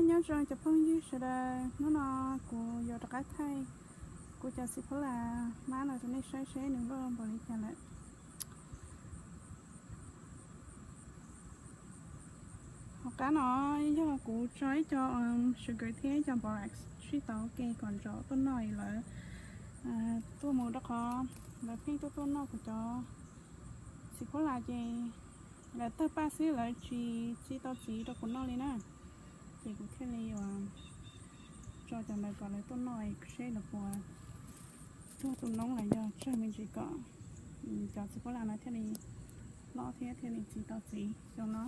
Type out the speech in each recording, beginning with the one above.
Nyob zoo cov phooj ywg sawv daws, hnub no kuv yuav rov qab thaij kuv cov txiv phuab las hmab no rau nej saib seb nws loj npaum li cas lawm. Hauv qab no yog kuv tso ib co sugar thiab ib co borax sib tau ke kom ntsaum tuaj noj lawv tuaj mus rau qhov lawv pheej tuaj tuaj noj kuv cov txiv phuab las ces lawv tawg paj xwb lawv tsis txi tau txiv rau kuv noj li na. Ces kuv thiaj li yuav tso cov ntawd kom lawv tuaj noj seb lawv puas tuag tu noob los yog tsawg me ntsis kom cov txiv phuab las no thiaj li loj thiab thiaj li txi tau txiv xyoo no.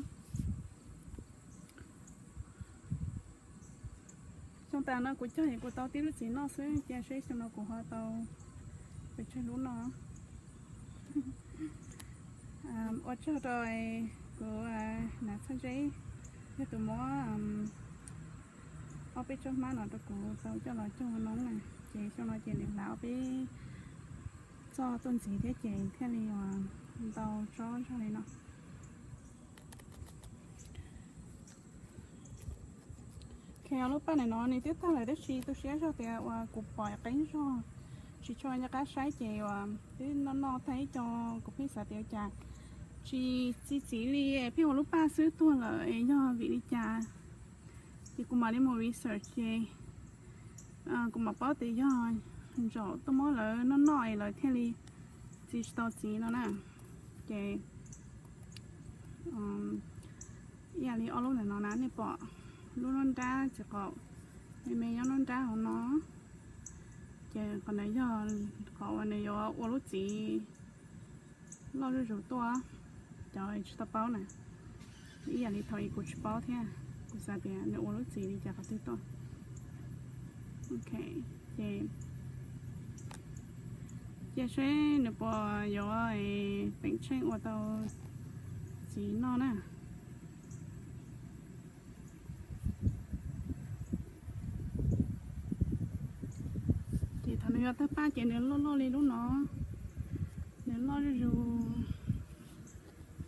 Xyoo tas no kuv cog es kuv tau tib lub txiv noj xwb, cia seb xyoo no kuv ho tau pes tsawg lub noj. Ua tsaug rau kuv nam Txhaj Zeb, yog tus muab ob peb tsob hmab no rau kuv tau coj los cog noob na. Ces xyoo no ces nws hlav ob peb txoj tuaj ntxiv thiab ces thiaj li ntau tsob zog li no. Lub paj ntawm no nws twb tag lawm tab sis tu siab zog tias uas kuv pom qeeb zog tsis tshua nco qab saib ces uas twb noj noj tag ib co, kuv pheej xav tias ua cas tsis txi txiv li, pheej ua lub paj xwb tuag lawm es yog vim li cas. Ces kuv mam li mus research ces kuv mam paub tias yog ntsaum tuaj muab lawv noj noj es lawv thiaj li txi tsis tau txiv no na. Ces ib yam li ob lub ntawm no na, nej pom lub nruab nrab txiv qaum me me nyob nruab nrab hauv no, ces qhov ntawd yog qhov uas nws yuav ua lub txiv loj zuj zus tuaj. Cov tsis tau paub na, ib yam li thaum ub kuv tsis paub thiab, kuv xav tias nws ua lub txiv li cas qhov twg tuaj. Ok, ces cia seb nws puas yuav peem tsheej ua tau txiv noj na. Ces thaum nws yuav tawg paj ces nws loj loj li lub no, nws loj zuj zus.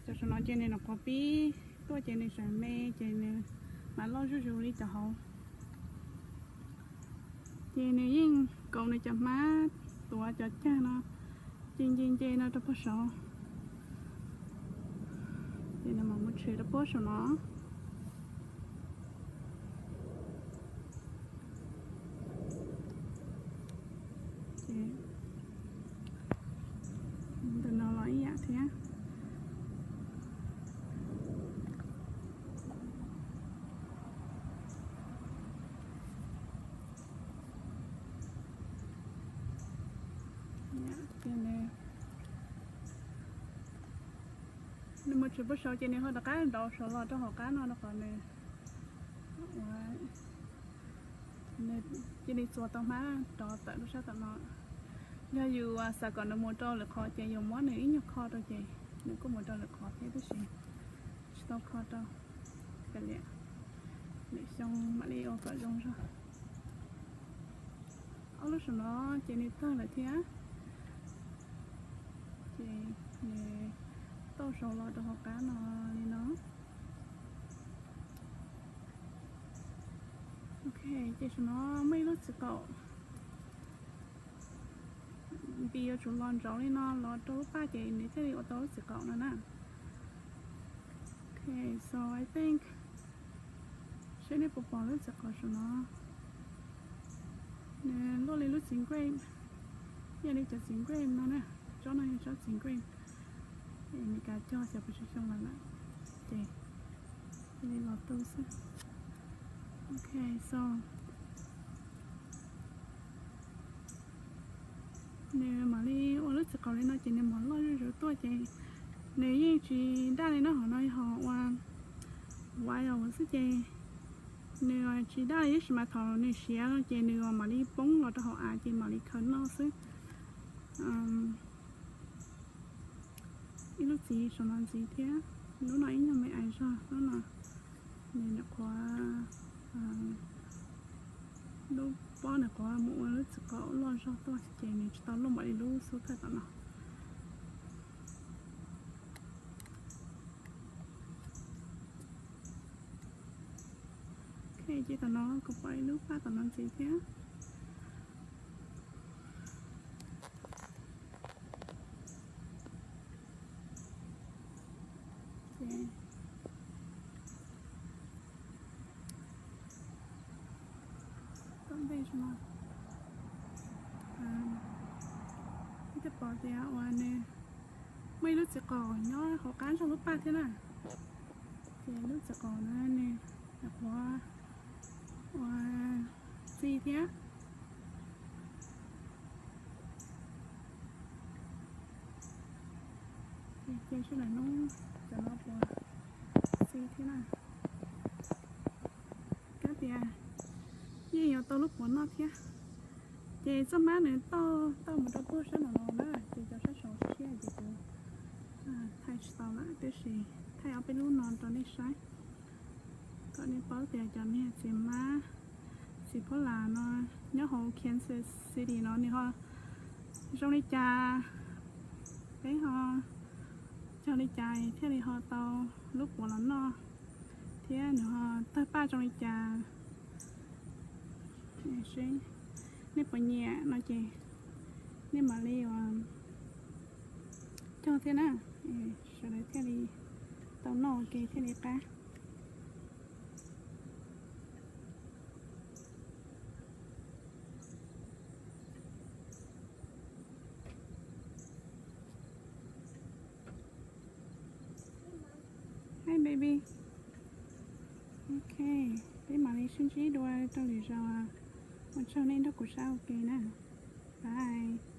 Cov saum no ces nws nyuam qhuav pib tuaj ces nws tseem me ces nws mam loj zuj zus li cov hauv. Ces nws yeej kaus nws cov hmab tuav cov cag no nce nce nce no rau puag saud. Ces nws mam mus tshwm rau puag saum no. Ntawm no los ib yam thiab. Nws mus tshwm puag saud ces nws ho rov qab nrov saud los rau hauv qab no rau qhov nws cia li txuas tau hmab rov tawm rau sab tom no. Yog yus xav kom nws mus rau lwm qhov ces yus muab nws ib nyuag kho rau ces nws kuj mus rau lwm qhov thiab tab sis tsis tau kho rau. Kav liam, lwm xyoo mam li ua kom zoo zog. Ob lub saum no ces nws tawg lawm thiab. Ces nws tauj saud los rau hauv qab no li no. Ok, ces saum no muaj ib lub txiv qaum npis yuav tsum los nraud li no los rau lub paj ces nws thiaj li ua tau lub txiv qaum no na. Ok, so I think, seb nej puas pom lub txiv qaum saum no. Nws luaj li lub txiv grape, ib yam li cov txiv grape no na. Tsob no yog tsob txiv grape. Meskas cog xyoo puas tsawg xyoo los lawm ces cia li los tu xwb. Ok, so nws mam li ua lub txiv qaum li no ces nws mam loj zuj zus tuaj ces nws yeej tsis daj li no. Hauv no yog hauv ua wild xwb ces nws tsis daj li, tab sis mas thaum nws siav ces nws mam li poob los rau hauv av ces mam li khaws noj xwb. Ib lub txiv saum no ntxiv thiab, lub no ib nyuag me ais zog, lub no nws nyuam qhuav, lub pob nws nyuam qhuav mus ua lub txiv qaum loj zog tuaj ces nws tsis tau loj npaum li lub xub thawj tom no. Ok, Ces tom no kuv pom ib lub paj tom no ntxiv thiab. Tom ntej no, peb twb pom tias uas nws muaj ib lub txiv qaub nyob hauv qab ntsog lub paj thiab na. Ces lub txiv qaub na nws nyuam qhuav ua txi thiab. Ces sawv daws nug cov no puas txi thiab na. Kab tias yeej yuav tau lub puav noj thiab. Ces txoj mab nws tauj tauj mus rau puag sab no los na, ces cov sab saud siab ces kuv thaij tsis tau lawm, tab sis thaij ob peb lub no rau nej saib, kom nej paub tias cov niag txiv mab, txiv phuab las no nyob hauv Kansas City no nws ho zoo li cas, peb ho cog li cas thiaj li ho tau lub puav los noj, thiab nws ho tawg paj zoo li cas. Nej puas nyiam no ces nej mam li ua cog thiab na, sawv daws thiaj li tau noj ua ke thiaj li qab. Hi baby. Ok, peb mam li sib ntsib dua rau lwm zaus. Ua tsaug nej nrog kuv saib ua ke na. Bye.